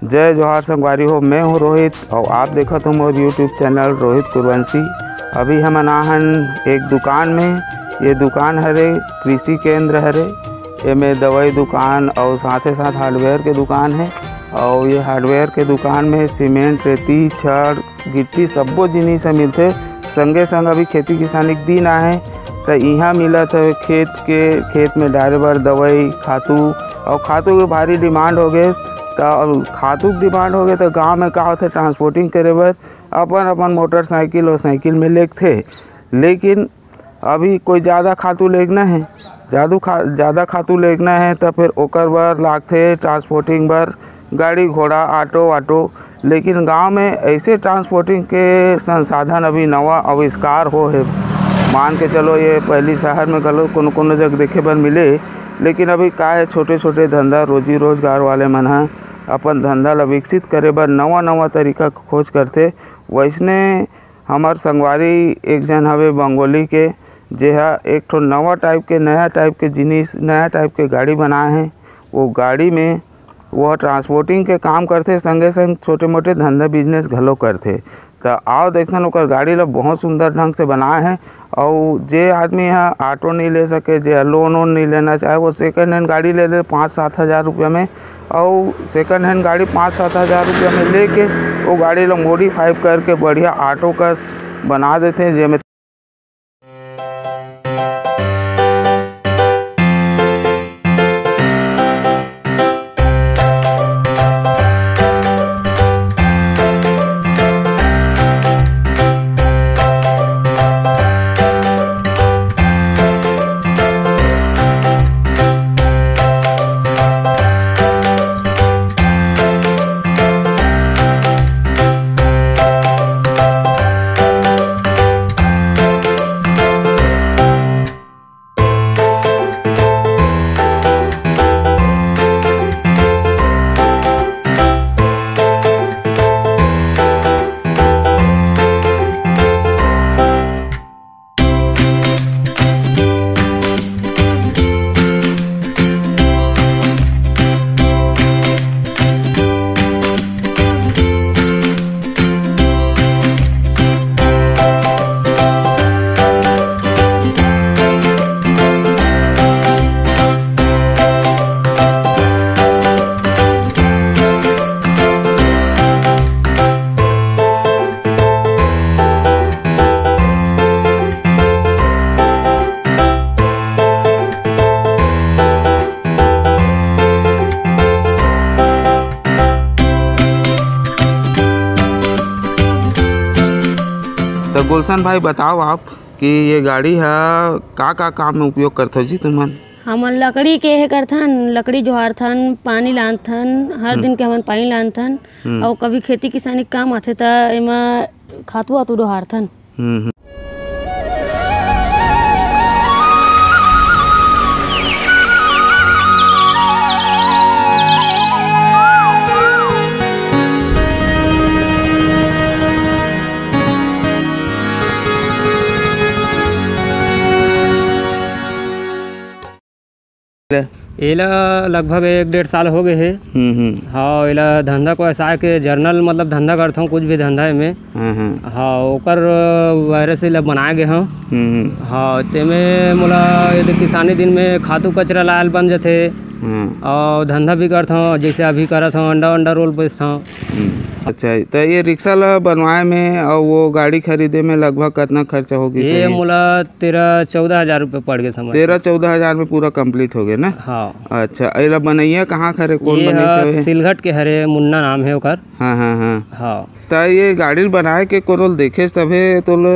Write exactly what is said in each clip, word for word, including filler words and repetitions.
जय जोहार संगवारी हो, मैं हूं रोहित अउ आप देखत हो मोर YouTube चैनल रोहित कुरवंशी। अभी हमन आहन एक दुकान में। ये दुकान हरे, कृषि केंद्र हरे। एमे दवाई दुकान अउ साथे साथ हार्डवेयर के दुकान हे। अउ ये हार्डवेयर के दुकान में सीमेंट, रेती, छड़, गिट्टी सब्बो जिनिस ह मिलथे। संगे संग अभी खेती किसानी के दिन आहे, त इहाँ मिलत हवे खेत के, खेत में डारे बर दवई, खातू, अउ खातू के भारी डिमांड हो गे। त अब खातू के डिमांड हो गे, त गाँव में का होथे, ट्रांसपोर्टिंग करे बर अपन अपन मोटरसाइकिल अउ साइकिल में लेगथे। लेकिन अभी कोई ज़्यादा खातू लेगना हे, जादू खा ज़्यादा खातू लेगना हे, त फिर ओकर बर लागथे ट्रांसपोर्टिंग बर गाड़ी घोड़ा, ऑटो वाटो। लेकिन गांव में ऐसे ट्रांसपोर्टिंग के संसाधन अभी नवा आविष्कार हो हे। मान के चलो, ये पहली शहर में घलो कोनो कोनो जगह देखे बर मिले। लेकिन अभी का हे, छोटे छोटे धंधा, रोजी रोजगार वाले मन ह अपन धंधा ला विकसित करे बर नवा नवा तरीका के खोज करथे। वैसने हमर संगवारी एक झन हवे बंगोली के, जेहा एक ठो नवा टाइप के, नया टाइप के जिनिस, नया टाइप के गाड़ी बनाए हे। वो गाड़ी में वो ट्रांसपोर्टिंग के काम करथे, संगे संग छोटे मोटे धंधा बिजनेस घलो करथे। त आओ देखथन ओकर गाड़ी ल बहुत सुंदर ढंग से बनाए हे। अउ जे आदमी ह ऑटो नहीं ले सके, जे लोन वोन नहीं लेना चाहे, वो सेकंड हैंड गाड़ी ले ले पाँच सात हज़ार रुपया में। अउ सेकंड हैंड गाड़ी पाँच सात हज़ार रुपया में लेके वो गाड़ी ल मॉडिफाई करके बढ़िया ऑटो कस बना देथे, जेमे तो गुलशन भाई, बताओ आप कि ये गाड़ी ह का का काम में उपयोग करथो जी तुमन? हमन लकड़ी के हे करथन, लकड़ी जोहारथन, पानी लानथन, हर हम्म। दिन के हमन पानी लानथन। हम्म। अउ कभी खेती किसानी के काम आथे त एमा खातू वातू डोहारथन। हम्म, हम्म। एला लगभग एक डेढ़ साल हो गए हे। हम्म, हम्म। हाँ, एला धंधा को ऐसा है कि जर्नल, मतलब, धंधा करता हूँ, कुछ भी धंधा है मैं। हाँ, हाँ। हाँ, ओकर वायरस एला बनाए गए हूँ। हम्म, हम्म। हाँ, तेमे मोला यदि किसानी दिन में खातू कचरा लायल बन जथे। हाँ। और धंधा भी करता हूँ, जैसे अभी करत हूँ, अंडा, अंडा रोल बेचता हूँ। हम्म। अच्छा, तो ये रिक्शा ला बनवाए में और वो गाड़ी खरीदे में लगभग कितना खर्चा हो गया ये? मोला तेरह चौदह हजार रुपये पड़ गए, समझ। तेरह चौदह हजार में पूरा कंप्लीट हो गया ना? हाँ। अच्छा, एला बनैया कहाँ के हरे, कौन ये, बनैया अ, से हवे? सिलघट के हरे, मुन्ना नाम है ओकर। हाँ, हाँ, हाँ। हाँ। त ये गाड़ी ल बनाए के कोनो ल देखेस तभे तोला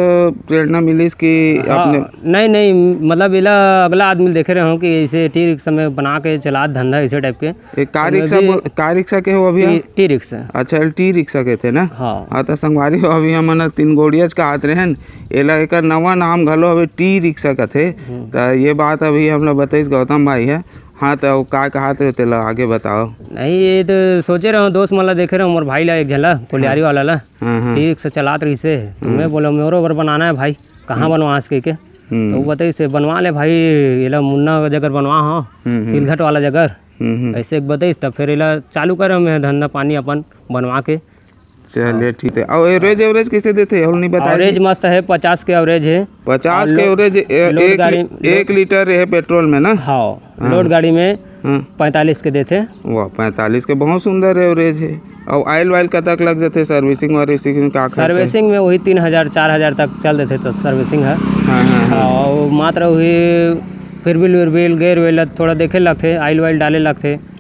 प्रेरणा मिलिस कि हाँ, अपने नहीं, नहीं, मतलब एला अगला आदमी ल देखे रहे हूँ कि ऐसे टी रिक्शा में बना के चलात धंधा ऐसे टाइप के। ये का तो मैं रिक्शा भी बोल-, का रिक्शा के हो अभी टी, आप? T rickshaw. अच्छा, टी रिक्शा कहते ना? हाँ। हाँ, तो संगवारी हो, अभी हमन ह तीन गोड़ियाच कहात रहेन, एला एकर नवा नाम घलो हवे, टी रिक्शा कथे। हम्म। त ये बात अभी हमला बताइस गौतम भाई है। हाँ, त का कहात रहे, तेला आगे बताओ। नहीं, ये तो सोचे रहे हूँ, दोस्त मन ला देखे रहे हूँ, मोर भाई ला, एक झन ला, कोलियारी हाँ। वाला ला, हाँ, हाँ। टी रिक्शा चलात रहिसे। तो हम्म। मैं बोला, मोरो बर बनाना है भाई, कहाँ हम्म। बनवास कह के। हम्म। तो वो बताइस, बनवा ले भाई, एला मुन्ना जगह बनवा हो, हम्म, हम्म। सिलघट वाला जगह। हम्म, हम्म। ऐसे एक बताइस, त फिर एला चालू करे हमें धंधा पानी अपन बनवा के। चलिए, ठीक है। और एवरेज, एवरेज कैसे देते हैं, नहीं बताया एवरेज जी? मस्त है, पचास के एवरेज है। पचास और के लो-, एवरेज, ए-, लोड एक, गाड़ी, एक लीटर है पेट्रोल में ना? हाँ, हाँ। लोड गाड़ी में हाँ। पैंतालीस के देते। वाह, पैंतालीस के बहुत सुंदर एवरेज है। और ऑयल वाइल कतक लग जाते, सर्विसिंग वर्विसिंग का खर्चा? सर्विसिंग में वही तीन हजार, चार हजार तक चल देते, तो सर्विसिंग है। हाँ, हाँ, हाँ। और मात्र वही फिर बिल उर्बिल गेर वेल थोड़ा देखे लगते, ऑयल वाइल डाले लगते।